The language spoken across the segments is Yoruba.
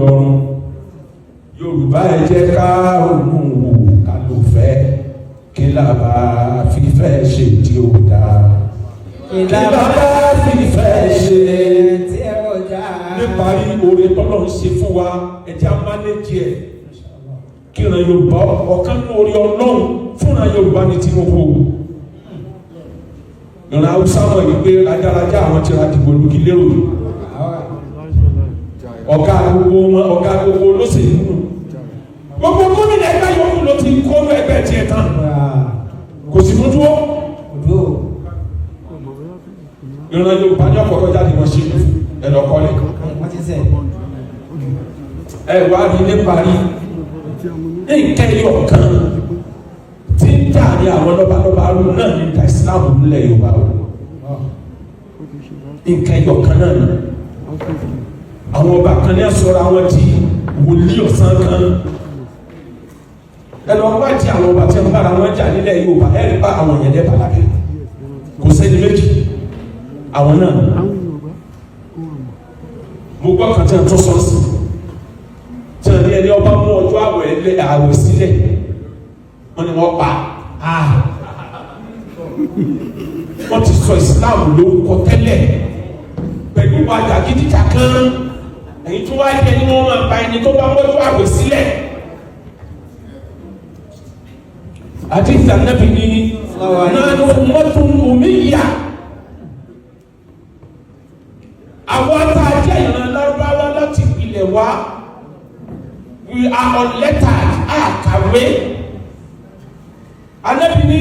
lọ́rùn. Yorùbá, ẹ jẹ́ ká ronú wò, ká ló fẹ́. Kí la bá fífẹ́ ṣe tí ó dáa? Kí la bá fífẹ́ ṣe? Tí ẹ ọjà. Níparí, oore tọ́lọ̀ ń ṣe fún wa, ẹ jẹ́ á manage ẹ̀. Kíran Yorùbá, ọ̀kan ní orí Ọlọ́run fúnra Yorùbá ní Tinubu. Ìran Haúsá mọ̀ yìí pé rájárájá àwọn tí ra dìbò lùkì lérò yìí. Ọ̀gá gbogbo wọn, ọ̀gá gbogbo olóṣèlú nù, gbogbo gómìnà ẹgbẹ́ yòókù ló ti kó ẹgbẹ́ tiẹ̀ tán, kò sì tún dúró. Odò. Ìran Yorùbá ní ọ̀kọ̀ọ̀kọ̀ jáde, wọn ṣe ẹ lọ kọ́lé. Wọ́n ti sẹ̀. Ẹ wá rí níparí, nǹkan ẹyọ kan tí ń jà ní àwọn lọ́balọ́ba arú náà ní ta Ìsìláàmù nílẹ̀ Yorùbá o. Nǹkan ẹyọ kan náà ni àwọn ọba kan ní sọ̀rọ̀ àwọn di wòlíì ọ̀sán kan. Ẹ lọ wádìí àwọn ọba tí wọn bára wọn jà nílẹ̀ Yorùbá, ẹ rí bá àwọn yẹn lẹ́bàá lábẹ́, kò sẹ́ni méjì àwọn náà. Mo gbọ́ kan tí wọn tún sọ sí, tí wọn ní ẹni ọba mú ọjọ́ àwẹ̀ àwẹ̀ sílẹ̀, wọn ni wọ́n pa. Wọ́n ti sọ Islam lórúkọ tẹ́lẹ̀ pẹ̀lú wa jàgídíjàkan. Ẹ̀yin tó wá jẹ́ ni wọ́n máa pa ẹni tó bá mọ́jú àwẹ̀ sílẹ̀. Àdìsí Ànábì ní nánú ummatun umiyya, àwọn tá a jẹ́ ìran Lárúbáwá láti ìpìlẹ̀ wá, we are unlettered, àkàwé. Ànábì ní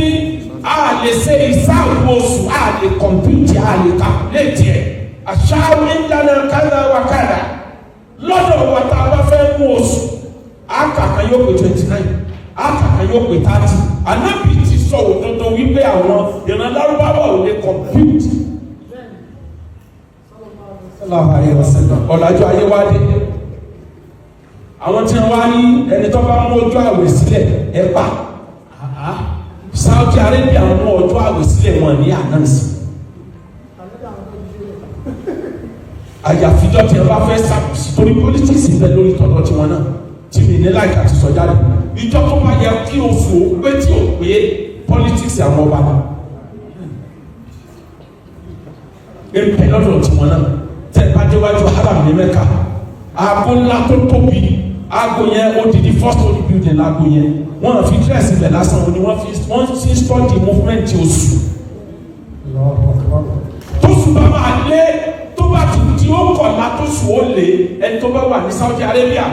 a lè ṣe ìsáàwó oṣù, a lè compute, a lè calculate ẹ̀. Àṣàwọ̀ ìdáná kádà wà kádà lọ́dọ̀ wa, tá a bá fẹ́ mú oṣù, àkàkà yóò pé 29, àkàkà yóò pé 30. Ànábì ti sọ òdodo wípé àwọn ìran Lárúbáwá ò lè compute. Sallallahu alayhi wa sallam. Ọ̀làjú ayé wá dé, àwọn tí wọ́n wá ní ẹni tó bá mú ọjọ́ àwẹ̀ sílẹ̀, ẹ pa. Saudi Arabia mú ọjọ́ àwẹ̀ sílẹ̀, wọn ní announce, àyàfijọ́ tí ẹ bá fẹ́ ṣàkóso, torí politics bẹ lórí tọ̀dọ̀ tiwọn náà tí mi ní láìka ti sọ jáde. Ìjọ tó bá yẹ kí oṣù ó pé tí ò pé, politics àwọn ọba náà ń bẹ lọ́dọ̀ tiwọn náà. Tẹ́ bá déwájú haram ní Mẹ́ka, aago ńlá tó tóbi, aago yẹn, odidi first story building aago yẹn, wọ́n fi dress ibẹ̀ lásán ni wọ́n fi wọ́n ti study movement oṣù. Allahu akbar. Tóṣù bá máa lé, tó bá ti di ó kọ̀ọ̀la tóṣù ó lé, ẹni tó bá wà ní Saudi Arabia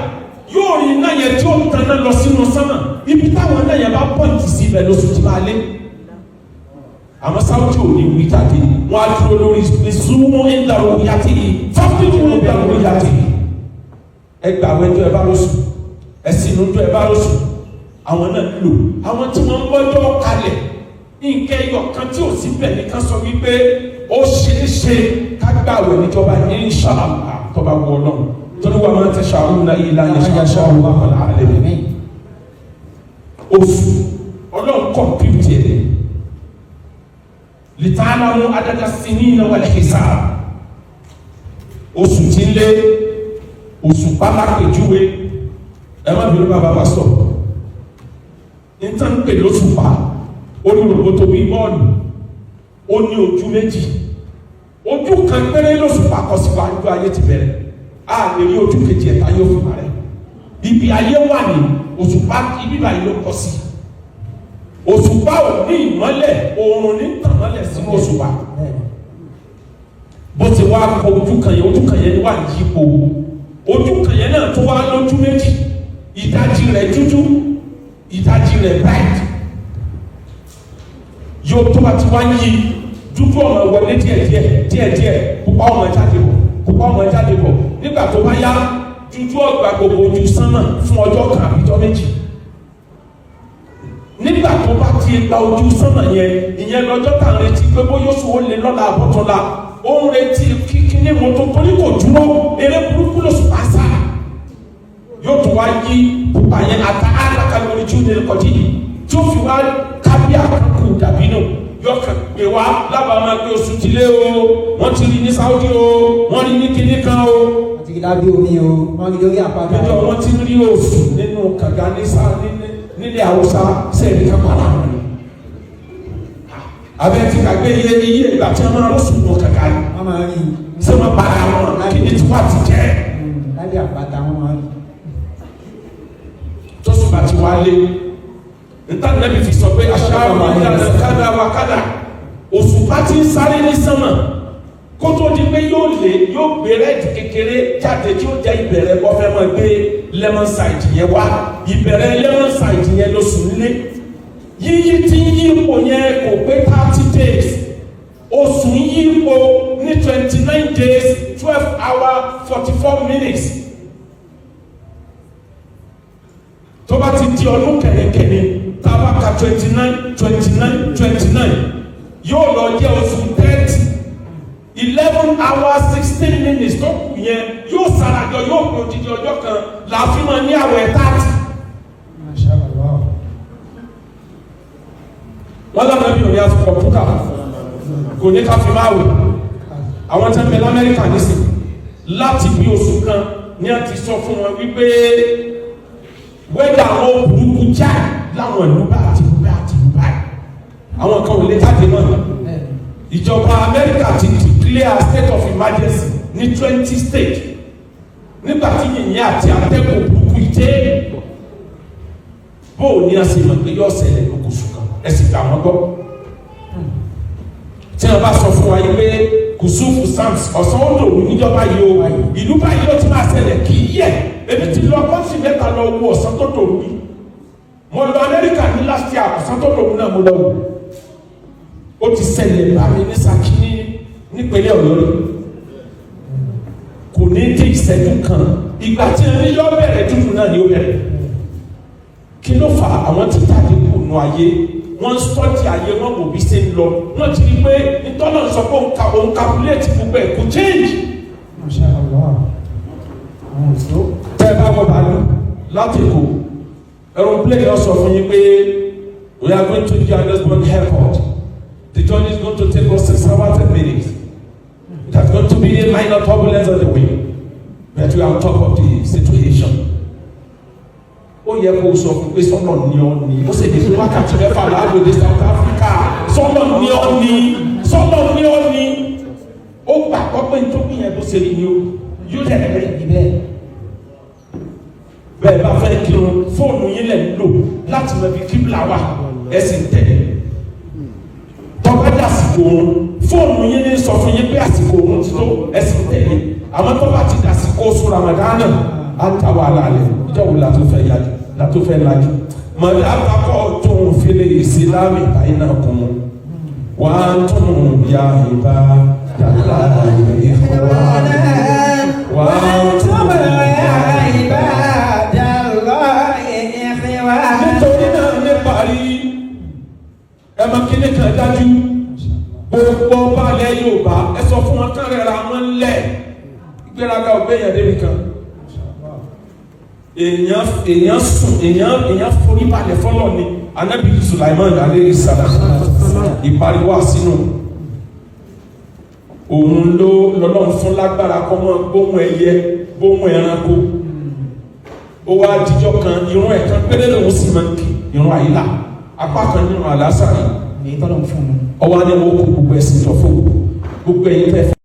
yóò rí iná yẹn tí ó tanná lọ sínú sánmà. Ibi táwọn iná yẹn bá point sí, ibẹ̀ lóṣù tí máa lé. Àmọ́ Saudi ò ní wí jáde, wọ́n á dúró lórí ìsúnmọ́ ìdàrú yàtì fọ́fíìtì ìdàrú yàtì. Ẹ gbà àwọn ẹjọ́ ẹ bá lóṣù, ẹ sì ń dún ẹ bá lóṣù. Àwọn náà lò àwọn tí wọ́n ń bọ́jọ́ kalẹ̀. Nǹkan ẹyọ kan tí ò sí bẹ̀ nìkan sọ wípé ó ṣeé ṣe ká gbàwẹ̀ níjọba, inshallah, tó bá wọ Ọlọ́run, torí wa ma tasha'una illa an yasha Allahul alamin. Oṣù, Ọlọ́run compute ẹ̀, lita'lamu adada sinina wal hisab. Oṣù tí ń lé, oṣù pálákèjúwe. Ẹ má bínú, bàbá pásítọ̀, nítorí pé lóṣù pa ó ní òròbó tóbi bọ́ọ̀lù, ó ní ojú méjì. Ojú kan péré lóṣù pa kọ sí wájú ayé ti bẹ̀rẹ̀. A lè rí ojú kejì ẹ̀ta yóò fi parẹ́. Ibi ayé wà ní òṣùpá, ibi báyìí ló kọ sí. Òṣùpá ò ní ìmọ́lẹ̀, oòrùn ní tànmọ́lẹ̀ sínú òṣùpá. Bó ti wá kọ ojú kan yẹn, ojú kan yẹn ni wà yípo. Ojú kan yẹn náà tó wá lójú méjì, ìdajì rẹ̀ dúdú, ìdajì rẹ̀ bright. Yóò tó bá ti wá yí, dúdú ọmọ wọlé díẹ̀díẹ̀ díẹ̀díẹ̀, pupa ọmọ jáde bọ̀, pupa ọmọ jáde bọ̀. Nígbà tó bá yá, dúdú ọgbà gbogbo ojú sánmà fún ọjọ́ kan àbíjọ́ méjì. Nígbà tó bá ti gba ojú sánmà yẹn, ìyẹn lọ́jọ́ tá à ń retí pé bóyá oṣù ó lé lọ́la àbọ̀tọ́la. Ó ń retí kíkíní mọ́tò torí kò dúró, eré burúkú lóṣù pàṣà. Yóò tún wá yí pupa yẹn ata alaka lórí tí ó lè kọjí yìí, tí ó fi wá kábí àkàkù dàbí nù, yóò kàn gbé wá lábàá máa gbé oṣù tí lé o. Wọ́n ti rí ní Saudi o, wọ́n rí ní kinní kan o. Wọ́n ti Rí lábẹ́ omi o, wọ́n rí lórí àpáta. Níjọ́ wọ́n ti rí oṣù nínú kànga nílẹ̀ Haúsá, sẹ́ẹ̀dì kan para wọn ni. Abẹ́ ti gbàgbé iye ìgbà tí wọ́n máa rọ́ṣù nínú kànga ni. Wọ́n máa rí. Ṣé wọ́n para wọn? Kí ni tiwa ti jẹ́? Lábẹ́ àpáta wọ́n máa rí. Tóṣù bá ti wá lé, níta nẹ́bi fi sọ pé aṣáájú ìlànà kádà wa kádà, òṣùpá ti ń sáré ní sánmà kó tó di pé yóò lé, yóò gbé red kékeré jáde tí ó jẹ́ ìbẹ̀rẹ̀ kọfẹ́ máa gbé lemon side yẹn wá. Ìbẹ̀rẹ̀ lemon side yẹn lóṣù nílé. Yíyí tí ń yípo yẹn kò pé 30 days. Oṣù ń yípo ní 29 days 12 hour 44 minutes. Tó bá ti di ọdún kẹ̀nìkẹ̀nì, tá a bá ka 29 29 29, yóò lọ jẹ́ oṣù 30. 11 hours 16 minutes tó kù yẹn yóò sarajọ, yóò pé odidi ọjọ́ kan làá fi máa ní àwẹ̀ 30. Masha Allah. Wọ́n lọ́nà bí òní àfi kọ̀mpútà kò ní ká fi máa wẹ̀. Àwọn tẹ́ ń bẹ l'Amẹ́ríkà nísìn, láti bí oṣù kan ní a ti sọ fún wọn wípé wẹ́dà àwọn burúkú jáì láwọn ìlú bá àti ìlú bá àti ìlú báyìí, àwọn kan ò lè jáde mọ́. Ìjọba Amẹ́ríkà ti declare state of emergency ní 20 state nígbà tí yìnyín àti atẹ́gùn burúkú yìí dé. Bóò ní a sì mọ̀ pé yóò ṣẹlẹ̀ lókòṣù kan, ẹ sì gbà wọ́n gbọ́. Tí wọ́n bá sọ fún wa yìí pé kùsùfù sams ọ̀sán ó dòwú níjọba yìí o, ìlú báyìí ló ti máa ṣẹlẹ̀, kì í yẹ. Èmi ti lọ country mẹ́ta lọ wo ọ̀sán tó dòwú yìí. Mo lọ Amẹ́ríkà ní last year, ọ̀sán tó dòwú náà mo lọ wò. Ó ti ṣẹlẹ̀ bá mi ní Ṣakí ní nípínlẹ̀ Ọ̀yọ́ rí. Kò ní dé ìṣẹ́jú kan, ìgbà tí ẹni yọ bẹ̀rẹ̀ dúdú náà ni ó bẹ̀rẹ̀. Kí ló fà á? Àwọn tí jáde kò nu ayé, wọ́n ń study ayé, wọ́n kò bí ṣe ń lọ. Wọ́n ti rí pé ìtọ́nà sọ pé òun calculate gbogbo ẹ̀, kò change. Masha Allah. Àwọn òṣó. Tẹ́ ẹ bá wọ bàálù láti Èkó, aeroplane yóò sọ fún yín pé we are going to Johannesburg Airport. The journey is going to take us 6 hours 10 minutes. It has going to be a minor turbulence on the way, but we are on top of the situation. Ó yẹ kó sọ fún pé sọ́nà ní ọ ní ó sì di fún wákàtí 6 láàbò dé South Africa. Sọ́nà ní ọ ní, sọ́nà ní ọ ní. Ó gbà kọ́ pé nítorí yẹn bó ṣe rí ni ó yóò dẹ̀ rí. Ibẹ̀. Bẹ́ẹ̀ bá fẹ́ kírun, fóònù yín lẹ̀ ń lò láti mọ ibi kíbla wà, ẹ sì ń tẹ̀lé. Tọ́ba dàsìkò òun, fóònù yín ní sọ fún yín pé àsìkò òun ti tó, ẹ sì ń tẹ̀lé. Àmọ́ tọ́ba ti dàsìkò oṣù Ramadana, á ta wàhálà rẹ̀. Ìjọ wo la tó fẹ́ yájú, la tó fẹ́ lajú? Mọ̀lábàkọ̀ tó ń file ìsìlámì báyìí náà kún wà á tún yá ìbá dàgbà ìfọwọ́ wà á tún yá. Nítorí náà, ní parí, ẹ mọ kíní kan dájú: gbogbo balẹ̀ Yorùbá, ẹ sọ fún wọn kán rẹ̀ ra wọn lẹ̀. Ìgbéraga ò gbéyàn débi kan. Èèyàn sùn, èèyàn forí balẹ̀ fọlọ́ ni. Anabi Sulaiman aleyhi salam, ìpariwo àsínú òun ló lọ́lọ́run fún lágbára kọ́ mọ́ gbóhùn ẹyẹ, gbóhùn ẹranko. Ó wá dijọ́ kan, irun ẹ̀ kan péré lòun sì máa ń kí, irun àyílà, apá kan nínú àlásàrì. Èyí tọ́lọ̀ ń fún un. Ọwọ́ á ní wọ́n kó gbogbo ẹ̀sìn jọ fún gbogbo ẹ̀yin tẹ́.